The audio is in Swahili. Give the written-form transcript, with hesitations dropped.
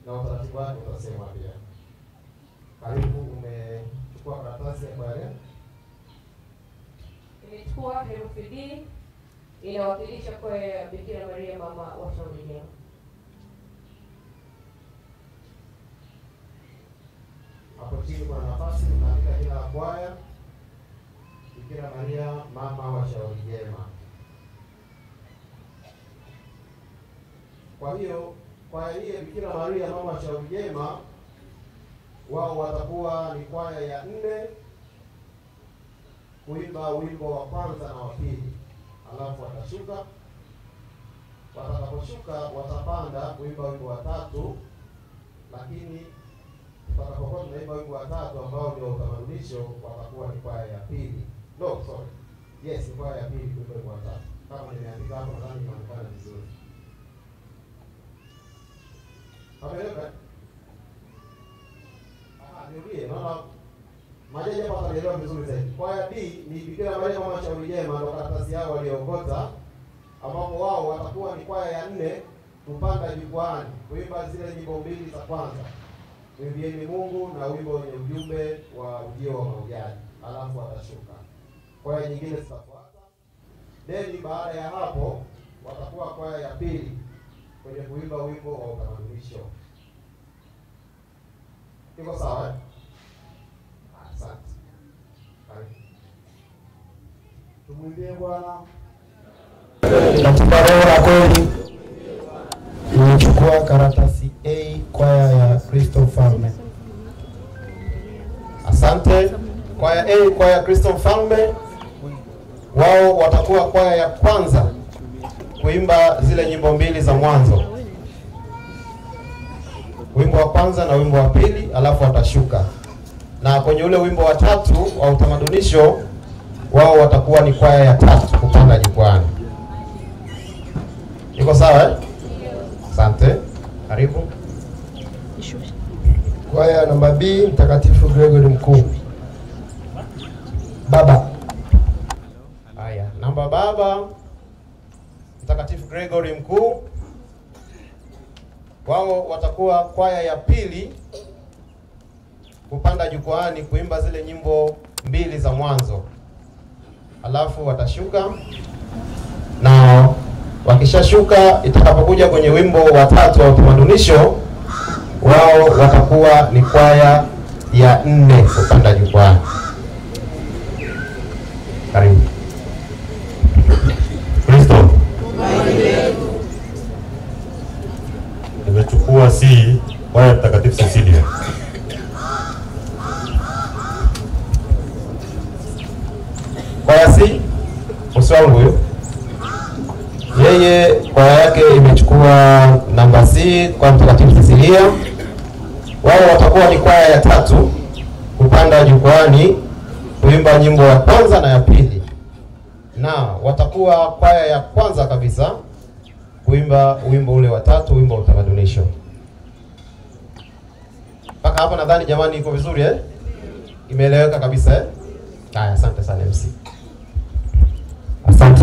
na utaratibu wake utasema pia. Karibu, umechukua karatasi ya kwaya? Nimechukua herufi D, inawakilisha kwaya ya Bikira Maria Mama wa Shauri Jema. Hapo chini kuna nafasi, unaandika jina la kwaya Bikira Maria Mama wa Shauri Jema. Kwa hiyo kwaya hii ya Bikira Maria Mama wa Shauri Jema wao watakuwa ni kwaya ya 4 kuimba wimbo wa kwanza na wa pili, alafu watashuka. Watakaposhuka watapanda kuimba wimbo wa 3, lakini tutakapokuwa tunaimba wimbo wa 3 ambao ndio utamadunisho, watakuwa ni kwaya ya pili. No, sorry. Yes, ni kwaya ya pili kuimba wimbo wa 3. Kama nimeandika hapo nadhani inaonekana vizuri. Ameleka? Nirudie, naona majaji hapa wataelewa vizuri zaidi. Kwaya B ni Bikira Maria Mama Shauri Jema, ndio karatasi yao waliokota, ambapo wao watakuwa ni kwaya ya 4 kupanda jukwaani kuimba zile nyimbo 2 za kwanza, Mwimbieni Mungu na wimbo wenye ujumbe wa ujio wa mahujaji, alafu watashuka. Kwaya nyingine zitafuata. Then baada ya hapo watakuwa kwaya ya pili kwenye kuimba wimbo wa utamadunisho. Iko sawa eh? Asante. Karibu. Tumwimbie Bwana katika roho na kweli. Nimechukua karatasi A, kwaya ya Kristo Mfalme. Asante. Kwaya A, kwaya ya Kristo Mfalme, wao watakuwa kwaya ya kwanza kuimba zile nyimbo 2 za mwanzo, wimbo wa kwanza na wimbo wa pili, alafu watashuka. Na kwenye ule wimbo wa 3 wa utamadunisho, wao watakuwa ni kwaya ya 3 kupanda jukwaani. Iko sawa eh? Asante. Karibu. Kwaya namba B, Mtakatifu Gregory Mkuu. Baba. Haya, namba baba, Mtakatifu Gregory Mkuu, wao watakuwa kwaya ya pili kupanda jukwaani kuimba zile nyimbo 2 za mwanzo, alafu watashuka. Na wakishashuka, itakapokuja kwenye wimbo wa 3 wa utamadunisho, wao watakuwa ni kwaya ya 4 kupanda jukwaani. Karibu. Kristo. Nimechukua C, kwaya Mtakatifu Cecilia. Kwaya C, bosi wangu huyo, yeye kwaya yake imechukua namba C kwa Mtakatifu Cecilia. Wao watakuwa ni kwaya ya 3 kupanda jukwaani kuimba nyimbo ya kwanza na ya pili, na watakuwa kwaya ya kwanza kabisa kuimba wimbo ule wa 3, wimbo wa utamadunisho. Mpaka hapo nadhani jamani iko vizuri eh? Imeeleweka kabisa eh? Haya, asante sana MC. Asante.